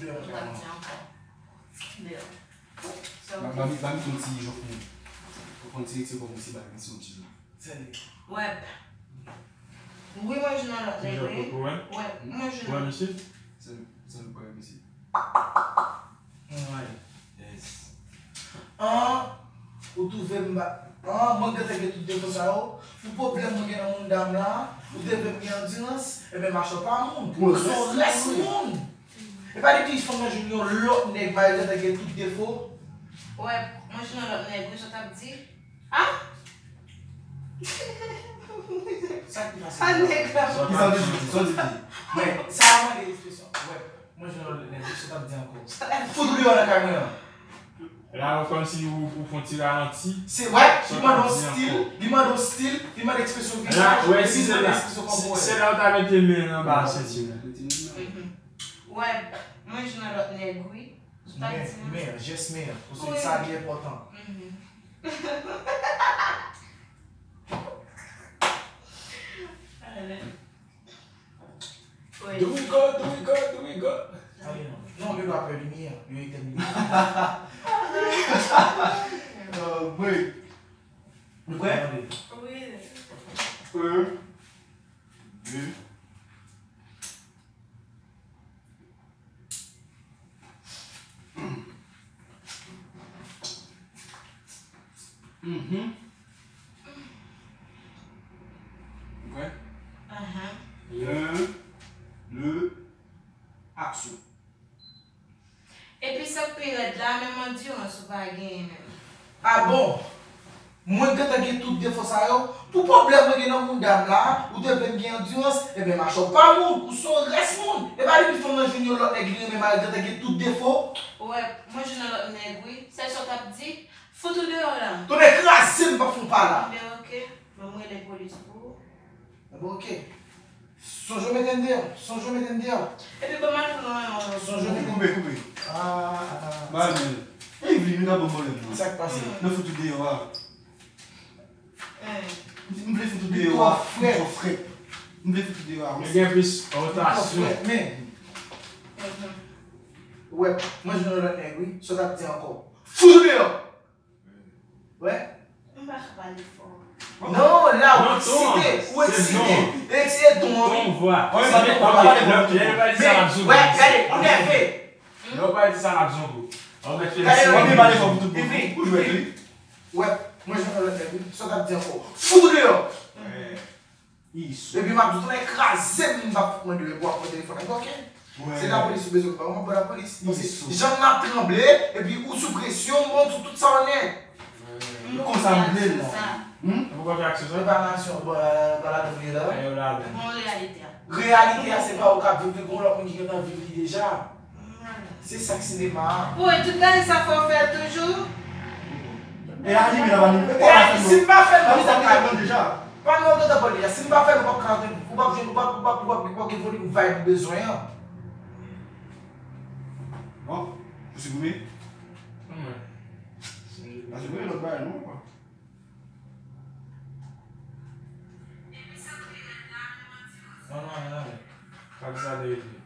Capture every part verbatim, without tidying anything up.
Sa pa di ankò. Deyò. Sa Ba- ok. Ba mi, ba mi fè yon ti jòf pou, pou fè yon ti retire kò m osi, ba li, se yon ti jòf. Sèli. Wèp. Wi, mwen jwenn yon lòt nèg, wi. Wèp, mwen jwenn yon lòt. Wèp, mesye. Sèli, sèli, wèp, mesye. Mwen ale. Yes. An, ou twouve m ba, an, mwen gentan gen tout defo sa yo. Pou pwoblèm mwen gen nan mouda m la, ou te vle m gen andirans, ebyen, machè pa moun. Ou se yon rès moun. E pa depi fanm nan jwenn yon lòt nèg, malgre l gen tout defo. Wè, mwen jwenn yon lòt nèg, wi, sa w t ap di? A? Sa ki pase? A, nèg la. Sa w di? Sa w di? Men, sa a mande ekspresyon. Wè, mwen jwenn yon lòt nèg, wi, sa w t ap di ankò? Fout ou deyò nan kay mwen an. La, ou kòmsi ou, ou fè yon ti ralanti. Se, wè, li mande yon stil, li mande yon stil, li mande ekspresyon vizaj, epi li mande ekspresyon kòpòrèl. Se la ou ta mete men anba senti w la. Mhm. Wè, mwen jwenn yon lòt nèg, wi. Men, men, jès men an, paske sa li enpòtan. Mhm. Wi. Do we go, do we go, do we go? Ah, non. Non, yo pa pè limyè, yo etèn limyè. Euh, break. Nou prè? Wi. Un, deux. Mhm. Ou prè? Ahan. Un, deux, action. Epi sa k pi rèd la, menm andirans ou pa genyen menm. Ah bon? Mwen gentan gen tout defo sa yo. Pou pwoblèm mwen gen nan mouda m la, ou te vle m gen andirans, ebyen, machè w pa moun, ou se yon rès moun. E pa depi fanm nan jwenn yon lòt nèg li renmen, malgre l gentan gen tout defo. Wè, mwen jwenn yon lòt nèg, wi. Sèl sa w t ap di, fout ou deyò la. Tonnè kraze m, m p ap fè w pa la. Ebyen, oke. Ban m rele polis pou ou. Ebyen, oke. Sonje w mete m deyò. Sonje w mete m deyò. Epi ban m al pran yon. Sonje w mete m. Koupe, koupe. Ah, ah. Ba men. Evelyn, nou ka ban m pwoblèm nan. Sa k pase? Nou fout ou deyò a. M di, m vle fout ou deyò a. Li twò frèt. M vle fout ou deyò a. Li gen plis wotasyon. Li twò frèt, men. Wè, mwen jwenn yon lòt nèg, wi. Sa w t ap di ankò? Fout ou deyò! Wè. M pa ka pale fò. Non, la, ou eksite, ou eksite. Eksite ton an, wi. Ton vwa. Wè, gade, ou nève. Lè w pale di sa, l ap zongo. Gade, ou nève. Ou jwèt, wi. Ou jwèt, wi. Wè, mwen jwenn yon lòt nèg, wi. Sa w t ap di ankò? Fout ou deyò! Epi m ap di w tonnè kraze m, m p ap fout mande w pou w ap pran telefòn nan, oke? Se lapolis ou bezwen, m ba w, m ap ba w lapolis. Paske jan m ap tranble, epi ou sou presyon, m ba w tout, tout sa w nèt. Konsa m vle l la. Ou pa fè aksyon sa? E pa nasyon, ba, ba ladan m ye la. Bon, reyalite a. Reyalite a, se pa ou k ap viv li, gon lòt moun ki gentan viv li deja. Se sa k sinema a. Wi, tout bagay sa fò w fè l toujou. E a li menm la pa nou. E si m pa fè l, pa nou sa ki te konn deja. Pa nan otan pale a, si m pa fè l, ou p ap ka antre, ou p ap jwenn, ou p ap, ou p ap, ou p ap, ou p ap gen volim vibe ou bezwen an. Bon, ou siprime? Mwen. Pa siprime lòt bagay non, kwa. Non, non, non, non. Pa di sa verite.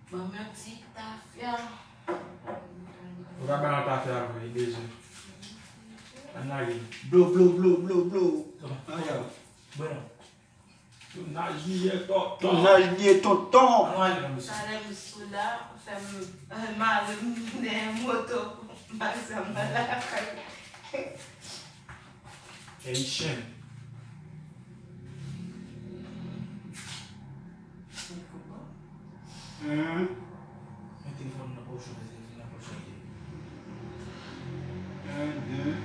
Ban m yon ti tafya. Ou ka bay yon tafya vre, li bezwen. Ann lage. Blo, blo, blo, blo, blo. Aya. Bon. Tounaj li ye tonton. Tounaj li ye tonton. Ann ale, non, mesye. Talè m sou la, fè m, eh, mare m dèyè moto. M pa sa m pa lakay. Haitian. Hein? Met telefòn nan pòch ou, met telefòn nan pòch ou. Un, deux,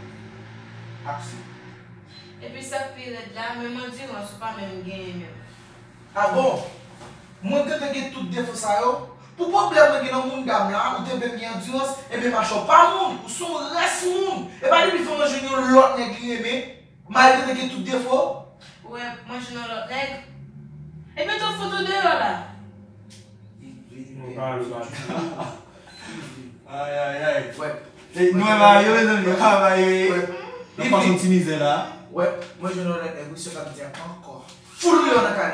action. Epi sa k pi rèd la, menm andirans ou pa menm genyen menm. Ah bon? Mwen gentan gen tout defo sa yo. Pou pwoblèm mwen gen nan mouda m la, ou te vle m gen andirans, ebyen machè w pa moun, ou se yon rès moun. E pa depi fanm nan jwenn yon lòt nèg li renmen, malgre te gen tout defo. Wè, mwen jwenn yon lòt nèg. Epi tou fout ou deyò la. Ou pa, ou pa. Ay, ay, ay. Wè. Ey, nou wè bagay yo, mezanmi, yo ka bay. Wè. Nan fason ti mizè la. Wè, mwen jwenn yon lòt nèg, wi, sa k ap di ankò. Fout ou deyò nan kay.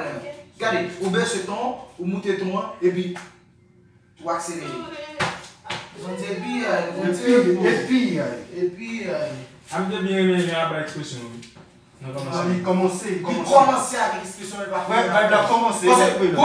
Ou bese ton, ou moute ton an, epi ou akselere. Bondye piyay, Bondye Epi, epi, epi A m te byen renmen jan ap bay ekspresyon wi. Nan kòmansman. Li kòmanse, li li kòmanse. Kòmanse avèk ekspresyon li pa Wè, vibe la kòmanse. Paske